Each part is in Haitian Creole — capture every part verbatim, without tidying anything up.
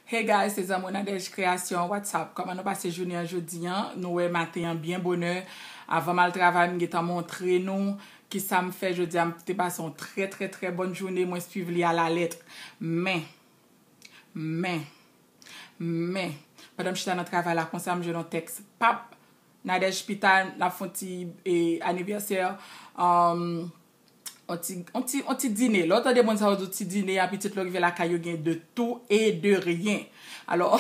Hey guys, se zanmi w Nadège Création, what's up? Kòman nou pase jounen an jodi an? Nou wè maten an byen bonè. Avan m al travay, m gentan montre nou kisa m fè jodi a. M te pase yon trè, trè, trè bòn jounen. Mwen swiv li a la lèt. Men, men, men, pandan m chita nan travay la konsa, m jwenn yon tèks. Pap, Nadège pita, n ap fè yon ti, e, anivèsè. Um, on ti, on ti, on ti dine. Lè w tande moun sa yo di ti dine, a pitit lè w rive lakay yo gen de tout e de ryen. Alò,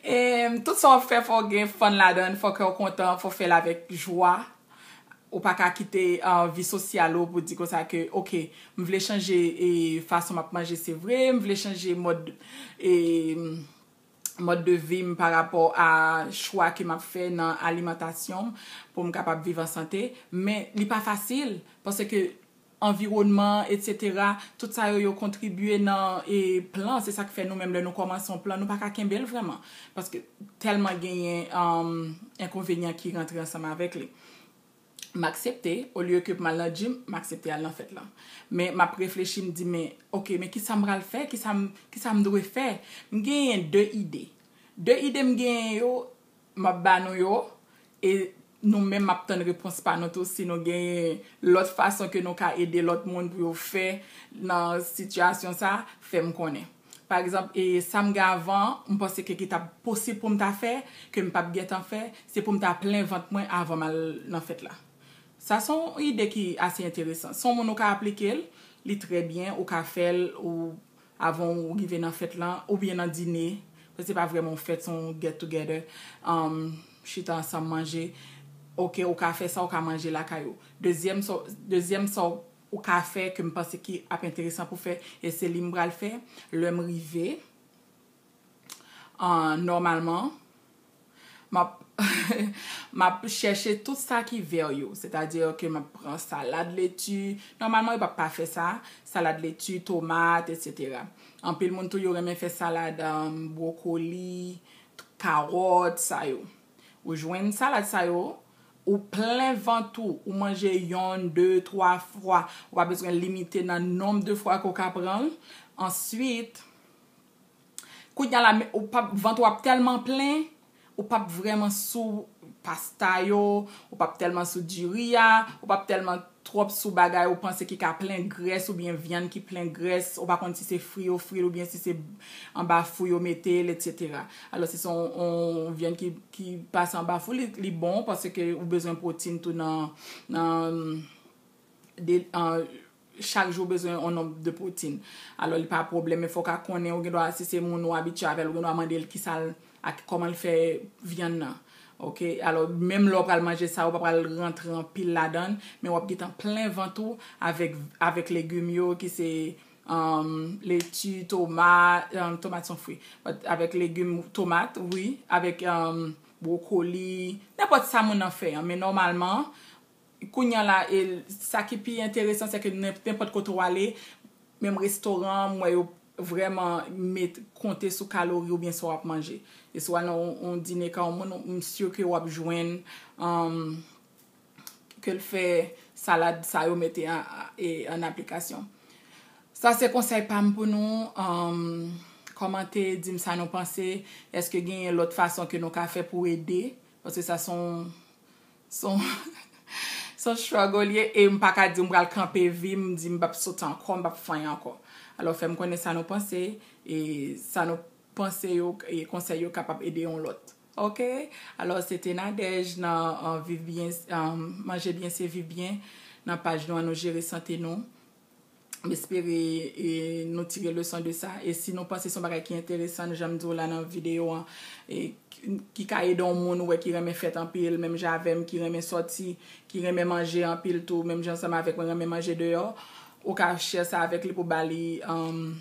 e, tout sa w ap fè, fò w gen fun ladan l, fò kè w kontan, fò w fè l avèk jwa. Ou pa ka kite, uh, vi sosyal ou pou di konsa ke, ok, m vle chanje, e, fason m ap manje, se vre, m vle chanje mòd, e, mòd de vi m pa rapò a chwa ke m ap fè nan alimantasyon m pou m kapab viv an sante. Men li pa fasil, paske anviwònman, etsetera, tout sa yo, yo kontribye nan, e, plan. Se sa k fè nou menm, lè nou kòmanse yon plan, nou pa ka kenbe l vrèman. Paske tèlman genyen, um, enkonvenyan ki rantre ansanm avèk li. M aksepte, olye ke m al nan gym, m aksepte al nan fèt lan. Men m ap reflechi, m di, men, ok, men kisa m pral fè? Kisa m, kisa m dwe fè? M genyen de ide. De ide m genyen yo, m ap ba nou yo, e nou menm m ap tann repons pa nou tou, si nou genyen lòt fason ke nou ka ede lòt moun pou yo fè nan sitiyasyon sa, fè m konnen. Pa egzanp, e sa m gen avan, m panse ke ki t ap posib pou m ta fè, ke m p ap gentan fè, se pou m ta plen vant mwen avan m al nan fèt la. Sa se yon ide ki ase enteresan. Se yon moun ou ka aplike l, li trè byen, ou ka fè l, ou avan ou rive nan fèt lan, oubyen nan dine. Paske se pa vrèman yon fèt, se yon get together. Um, chita ansanm manje. Ok, ou ka fè sa, ou ka manje lakay ou. Dezyèm sa, dezyèm sa ou ka fè ke m panse ki ap enteresan pou fè, e se li m pral fè. Lè m rive, an, nòmalman, m ap, m ap chèche tout sa ki vè yo. Sètadi ke m ap pran salad leti. Nòmalman, yo p ap pa fè sa. Salad leti, tomat, etsetera. Anpil moun tou, yo renmen fè salad, um, bwokoli, kawòt, sa yo. Ou jwenn salad sa yo, ou plen vant ou, ou manje yonn, de, twa fwa. Ou pa bezwen limite nan nonb de fwa ke w ka pran l. Answit, kounye a la, men, ou p ap, vant ou ap tèlman plen, ou p ap vrèman sou pasta yo, ou p ap tèlman sou diri a, ou p ap tèlman twòp sou bagay ou panse ki ka plen grès oubyen vyann ki plen grès, ou pa konn si se fri yo fri l oubyen si se anba fou yo mete l, etsetera. Alò, si se yon, yon vyann ki, ki pase anba fou, li, li bon paske ou bezwen pwotin tou nan, nan, de, an, chak jou bezwen yon nonb de pwotin. Alò, li pa pwoblèm, men fò w ka konnen, ou gen dwa, si se moun ou abitye avè l, ou gen dwa mande l kisa l, ak kòman l fè vyann nan. Ok? Alò, menm lè w pral manje sa, ou pa pral rantre anpil ladan l, men w ap gentan plen vant ou avèk, avèk legim yo, ki se, um, leti, tomat, um, tomat se yon fwi. But avèk legim, tomat, wi, avèk, um, bwokoli, nenpòt sa moun nan fè an. Men nòmalman, kounye a la, e sa ki pi enteresan, se ke nen-, nenpòt kote w ale, menm restoran, m wè yo vrèman met, konte sou kalori oubyen sa w ap manje. E si w al nan yon, yon dine ka yon moun, m si ke w ap jwenn, um, ke l fè salad sa yo mete an, e, an aplikasyon. Sa se konsèy pa m pou nou. Um, kòmante, di m sa nou panse. Èske genyen lòt fason ke nou ka fè pou ede? Paske sa se yon, se yon, se yon struggle ye, e m pa ka di m pral kanpe vi m, di m p ap sot ankò, m p ap fè anyen ankò. Alò, fè m konnen sa nou panse, e sa nou panse yo, e konsèy yo kapab ede yon lòt. Ok? Alò, se te Nadège nan, uh, viv byen, um, manje byen se viv byen, nan paj nou an, nou jere sante nou. M espere, e, nou tire leson de sa. E si nou panse se yon bagay ki enteresan, jan m di w la nan videyo an, e, ki, ki ka ede yon moun ou wè ki renmen fèt anpil, menm jan avè m, ki renmen sòti, ki renmen manje anpil tou, menm jan ansanm avèk mwen renmen manje deyò, ou ka share sa avèk li pou ba li, um,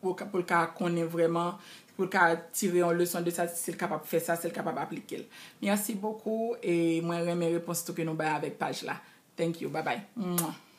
pou, pou l ka konnen vrèman, pou l ka tire yon leson de sa, si l kapab fè sa, si l kapab aplike l. Mèsi bokou, e mwen renmen repons tou ke nou bay avèk paj la. Thank you, bye bye. Mwah.